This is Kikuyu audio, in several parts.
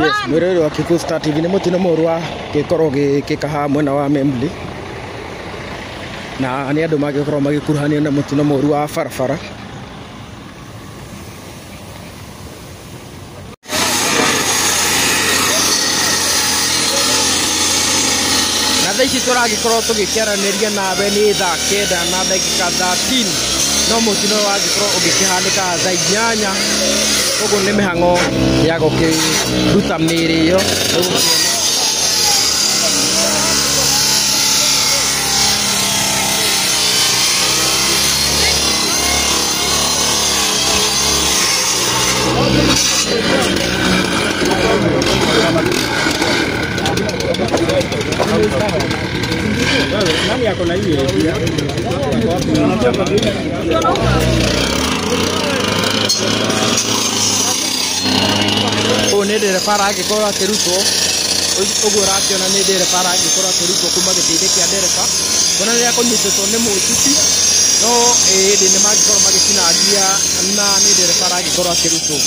Yes, mwĩroreri wa Kikuyu Star TV, nĩ mũtino mũru wa gĩkorwo gĩgĩkĩka haha mwena wa Membley, na nĩ andũ mangĩkorwo magĩkuruhanio na mũtino mũru wa barabara. Na thaa ici tũragĩkorwo tũgĩkĩaranĩria nawe nĩ thaa 9 na ndagĩka 13, no mũtino wagĩkorwo ũgĩkĩhanĩka thaa 8. Koguo nĩ mĩhang'o ya gũkĩruta mĩĩrĩ ĩyo. Nani ako na hiyo? Ũyũ nĩ ndereba aragĩkorwo akĩrutwo, ũguo ũrakĩona nĩ ndereba aragĩkorwo akĩrutwo kuma gĩtĩ-inĩ kĩa ndereba, kuona rĩrĩa akũnyitĩtwo nĩ mũcibi, no ĩndĩ nĩ mangĩkorwo magĩtinangia na nĩ ndereba aragĩkorwo akĩrutwo.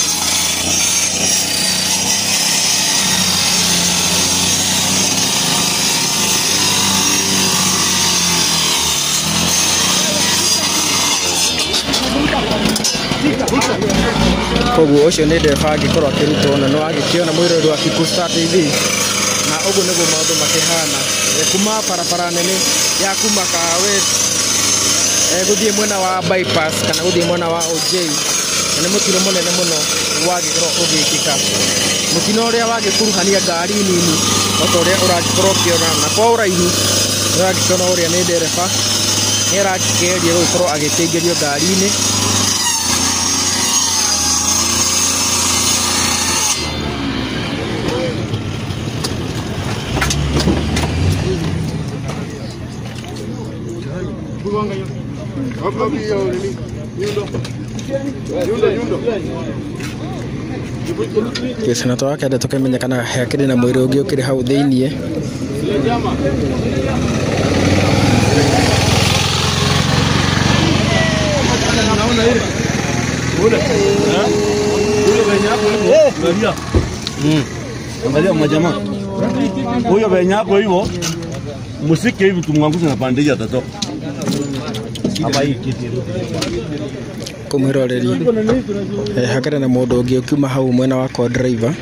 Koguo ũcio nĩ ndereba angĩkorwo akĩrutwo, na nĩ wagĩkĩona mwĩroreri wa Kikuyu Star TV, na ũguo nĩguo maũndũ makĩhana kuma barabara nene ya kuma Kahawa West gũthiĩ mwena wa bypass kana gũthiĩ mwena wa OJ, na nĩ mũtino mũnene mũno wagĩkorwo ũgĩkĩka, mũtino ũrĩa wagĩkuruhania ngari nini o ta ũrĩa ũragĩkorwo ũkĩona, na kwa ũraihu ũragĩkĩona ũrĩa nĩ ndereba nĩ arakĩgeria gũgĩkorwo agĩkĩingĩrio ngari-inĩ. Yes, na twakenda tũkĩmenya kana hakĩrĩ na mwĩrĩ ũngĩ ũkĩrĩ hau thĩiniĩ. Angalia majamaa. Huyo venye hapo hivyo msike hivi tumwangushe na pande hii atatoka. Hapa hii kiti. Kũmwĩroreri hakĩrĩ na mũndũ ũngĩ ũkiuma hau mwena wa co driver.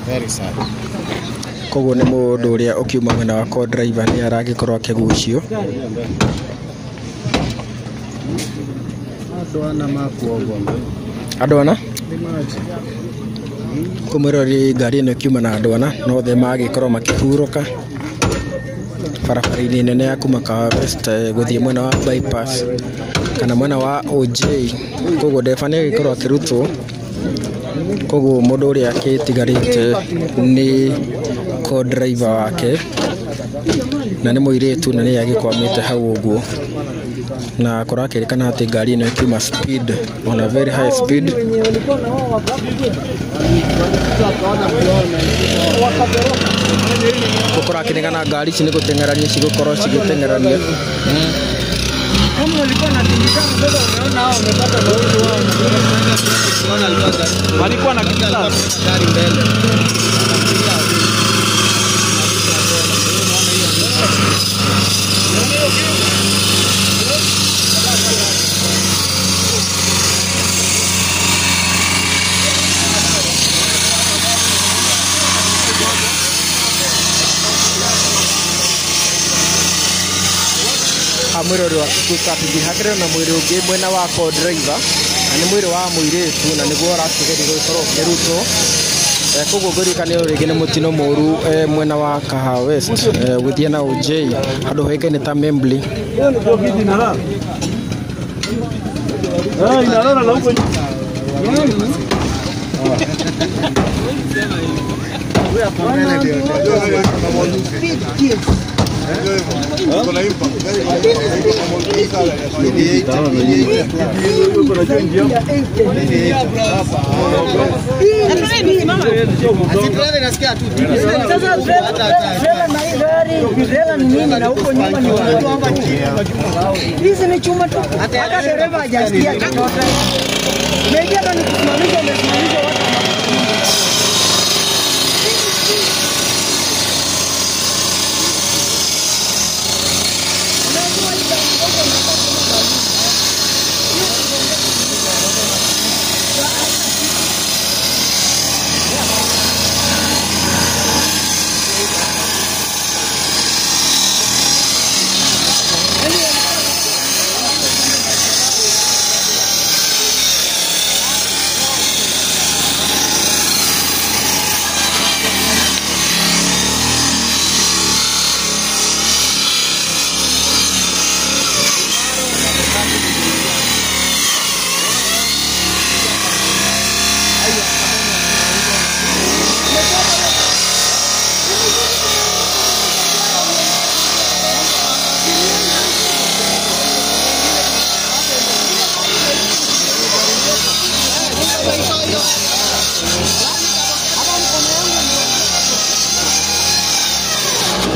Very sad. Koguo nĩ mũndũ ũrĩa ũkiuma mwena wa co driver nĩ aragĩkorwo akĩgucio. Andũ ana makuogwo. Andũ ana? Kũmwĩroreri ngari ĩno ĩkiuma na andũ ana, no othe magĩkorwo makĩhurũka barabara-inĩ nene ya kuma Kahawa West gũthiĩ mwena wa bypass kana mwena wa OJ. Koguo ndereba nĩ agĩkorwo akĩrutwo, koguo mũndũ ũrĩa akĩtigarĩte nĩ co driver wake, na nĩ mũirĩtu na nĩye agĩkwamĩte hau ũguo, na kũrakĩrĩkana atĩ ngari ĩno ĩkiuma speed on a very high speed. Kũrakĩrĩkana ngari ici nĩ gũteng'erania cigũkorwo cigĩteng'erania. Kama walikuwa wanakimbizana sasa, umeona hao wamepata mauti wao. Walikuwa na kimbizana gari mbele. Mwĩroreri wa Kikuyu Star TV, hakĩrĩ na mwĩrĩ ũngĩ mwena wa co driver, na nĩ mwĩrĩ wa mũirĩtu, na nĩguo ũrakĩgeria gũgĩkorwo ũkĩrutwo. Koguo ngũririkane ũyũ rĩngĩ nĩ mũtino mũru mwena wa Kahawa West gũthiĩ na OJ handũ hoĩkaine ta Membley. Sasa trailer na hii gari, trailer ni nini na huko nyuma ni watu hapa chini. Hizi ni chuma tu. Hata dereva hajasikia chochote. Umeingia hata ni kusimamisha, umesimamisha watu.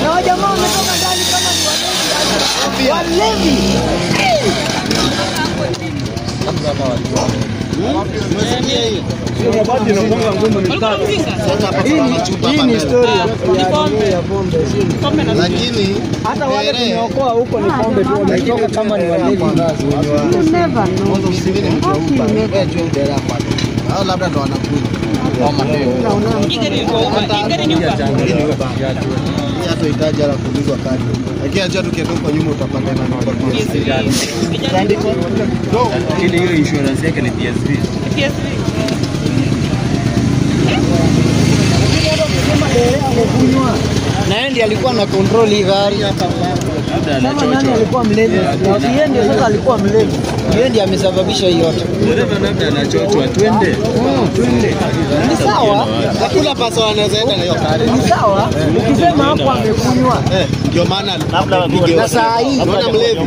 Na jamaa wametoka ndani kama ni walevi. Walevi. Hii ni story ya pombe. Lakini hata wale tumeokoa huko ni pombe tu, wametoka kama ni walevi. Hao labda ndo wanakuja. Hatuhitaji hata kuulizwa kadi. Lakini acha tukienda huko nyuma utapata na namba PSV. Lakini hiyo insurance yake ni PSV. Na yeye ndiye alikuwa na control hii gari. Sasa nani alikuwa mlevi? Yeye ndiye sasa alikuwa mlevi. Yeye ndiye amesababisha hii yote. Dereva labda anachochwa, twende. Twende. Ni sawa, Hakuna pasa wanaweza enda na hiyo gari. Ni sawa. Ukisema hapo amekunywa. Ndio maana labda na saa hii unaona mlevi.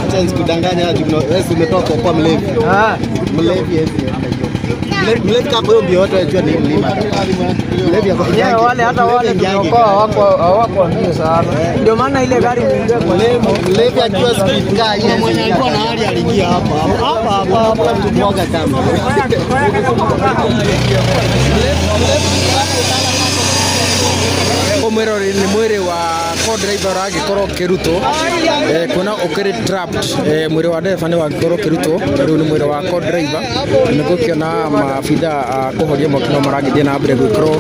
Acha nisikudanganya, wewe umetoka kwa mlevi. Mlevi hivi. Mlevi kama hiyo mbio watu wajua ni mlima. Mlevi yako. Yeah, wale hata wale tumeokoa hawako mbio sana. Ndio maana ile gari imeingia kwa lemo. Mlevi akiwa speed car yeye mwenye alikuwa na hali aliingia hapa. Hapa hapa hapa mtu mmoja kama. Omwirori ni mwiri wa co-driver ũragĩkorwo ũkĩrutwo kuona ũkĩrĩ trapped. Mwĩrĩ wa ndereba nĩ wagĩkorwo ũkĩrutwo, rĩu nĩ mwĩrĩ wa co-driver. Nĩgũkĩona maabitha a kũhoria mwaki no maragĩthiĩ na mbere gũgĩkorwo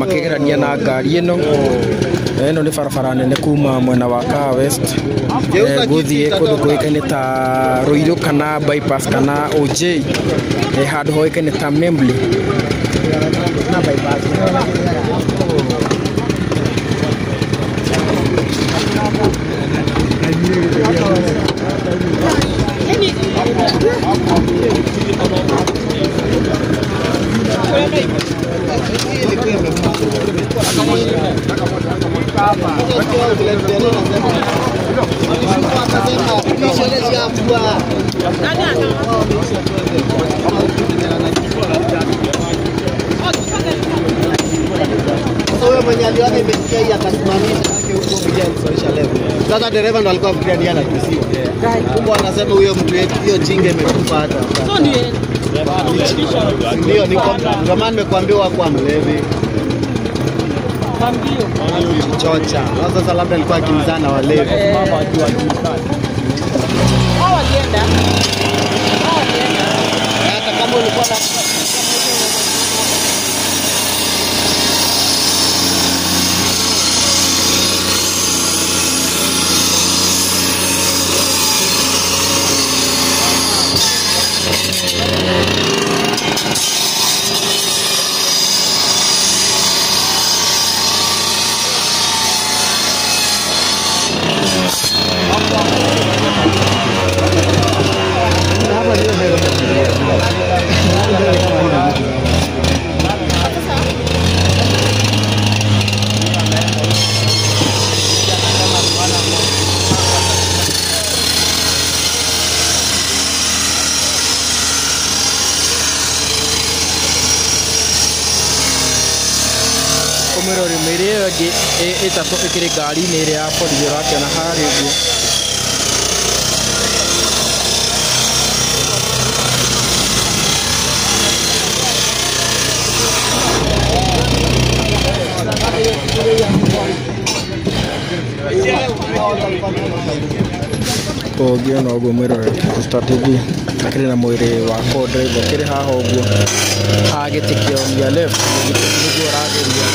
makĩgerania na ngari ĩno. Ĩno nĩ barabara nene kuma mwena wa Kahawa West gũthiĩ kũndũ kũĩkaine ta Ruiru kana bypass kana OJ, handũ hoĩkaine ta Membley. Huyo mwenye aliona imesikia hii akasimamisha yake huko kuja kusafisha leo. Sasa dereva ndo alikuwa afikiria ni anatusiwa. Kumbe anasema huyo mtu wetu hiyo jinga imekufa hata. Ndio niko ndio maana nimekuambia kwa mlevi. Chocha. Sasa labda alikuwa akimzana walevi. Hao walienda. Hao walienda. Hata kama ulikuwa na Mwĩrori mĩĩrĩ ĩyo ĩngĩ ĩtatũ ĩkĩrĩ ngari-inĩ ĩrĩa ya borithi ũrakĩona harĩa ũguo. Ũngĩona ũguo mwĩroreri Star TV akĩrĩ na mwĩrĩ wa co-driver ũkĩrĩ haha ũguo haha gĩtĩ kĩa on your left nĩguo ũrageria.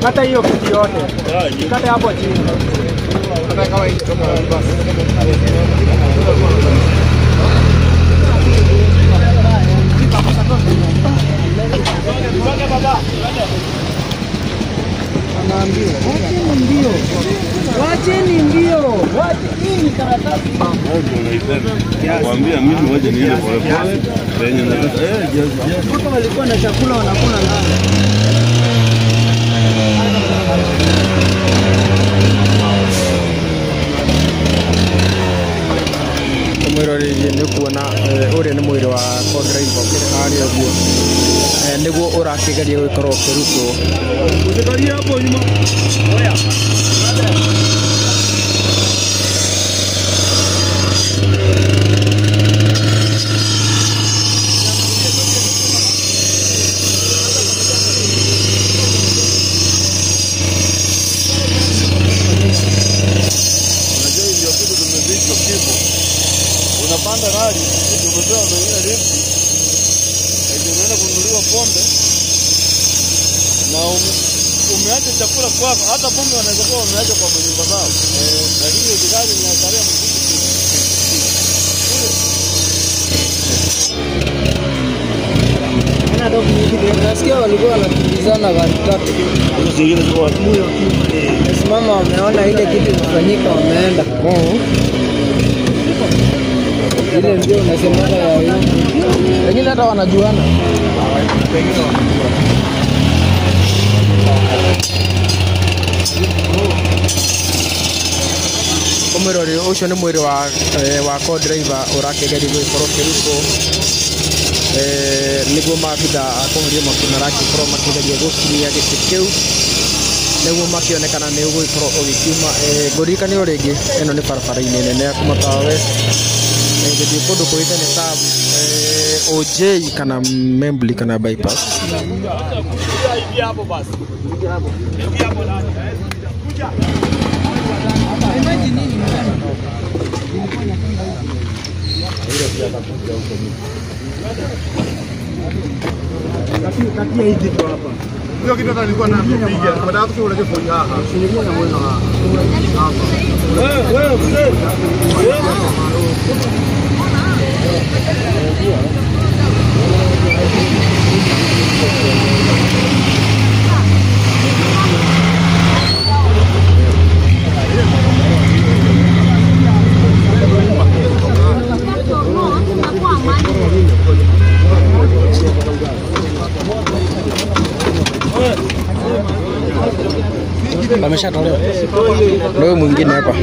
Kata hiyo kitu yote. Kata hapo chini. Hata kama ikitoka basi. Wacheni mbio. Wacheni karatasi. Nakwambia mimi waje niende pole pole. Penye nataka Mpaka walikuwa na chakula wanakula ndani. Mwĩroreri nĩ kuona ũrĩa nĩ mwĩrĩ wa co-driver ũkĩrĩ harĩa ũguo nĩguo ũrakĩgeria gũkorwo ũkĩrutwo. Usikalie hapo nyuma. Unajua ndio kitu tumezidi kifo. Unapanda gari, ndio umepewa wengine lift. Ndio unaenda kununuliwa pombe. Na umeacha chakula kwako, hata pombe wanaweza kuwa wameacha kwa nyumba zao. Lakini hiyo gari ni hatari ya mziki. Nasikia walikuwa wanakimbizana gari tatu. Hizo zingine ziko wapi? Simama, wameona ile kitu imefanyika, wameenda. Ile ndio unasemana ya hiyo. Wengine hata wanajuana. Mwĩrori ũcio nĩ mwĩrĩ wa co-driver ũrakĩgeria gũgĩkorwo ũkĩrutwo nĩguo maabitha a kũhoria mwaki maragĩkorwo makĩgeria gũkinyia gĩtĩ kĩu nĩguo makĩonekana nĩ ũgũgĩkorwo ũgĩkiuma. Ngũririkanie o rĩngĩ ĩno nĩ barabara-inĩ nene ya kuma Kahawa West gũthiĩ kũndũ kũĩkaine ta OJ kana Membli kana bypass. Hiyo kitu hata nilikuwa napiga. Baada hapo unajua phone hapa. Nilikuwa na mwana hapa. Wewe mzee. Ameshatolewa. Ndio mwingine hapa.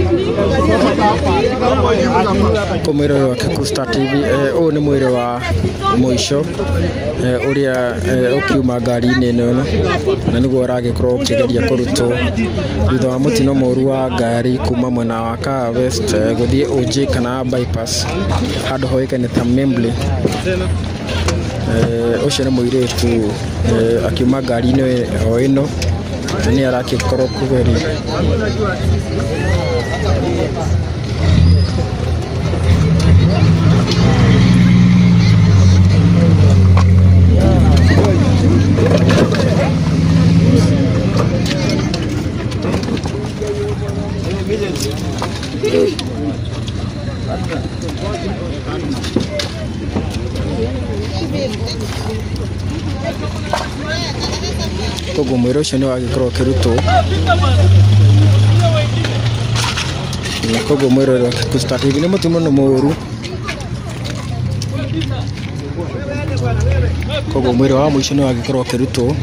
Kwa mwĩrore wa Kikuyu Star TV, ũyũ nĩ mwĩrĩ wa mũico ũrĩa ũkiuma ngari-inĩ ĩno na nĩguo ũragĩkorwo ũkĩgeria kũrutwo thutha wa mũtino mũru wa ngari kuma mwena wa Kahawa West gũthiĩ OJ kana bypass handũ hoĩkaine ta Membley. Ũcio nĩ mũirĩtu akiuma ngari-inĩ o ĩno nĩ arakĩkorwo kũgeria. Koguo mwĩrĩ ũcio nĩ wagĩkorwo ũkĩrutwo na koguo mwĩrĩ wa Kikuyu Star TV nĩ mũtino mũru. Koguo mwĩrĩ wa mũico nĩ wagĩkorwo ũkĩrutwo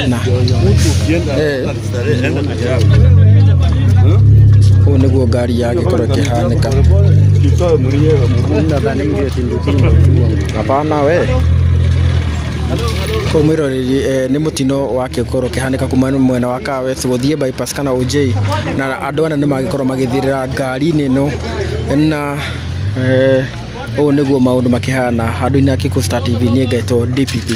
na ũũ nĩguo ngari yagĩkorwo ĩkĩhanĩka. Hapana we. Koguo mwĩroreri nĩ mũtino wakĩkorwo ũkĩhanĩka kuma mwena wa Kahawa West gũthiĩ bypass kana OJ na andũ ana nĩ magĩkorwo magĩthirĩra ngari-inĩ ĩno na ũũ nĩguo maũndũ makĩhana handũ-inĩ ha Kikuyu Star TV. Niĩ ngaitwo DPP.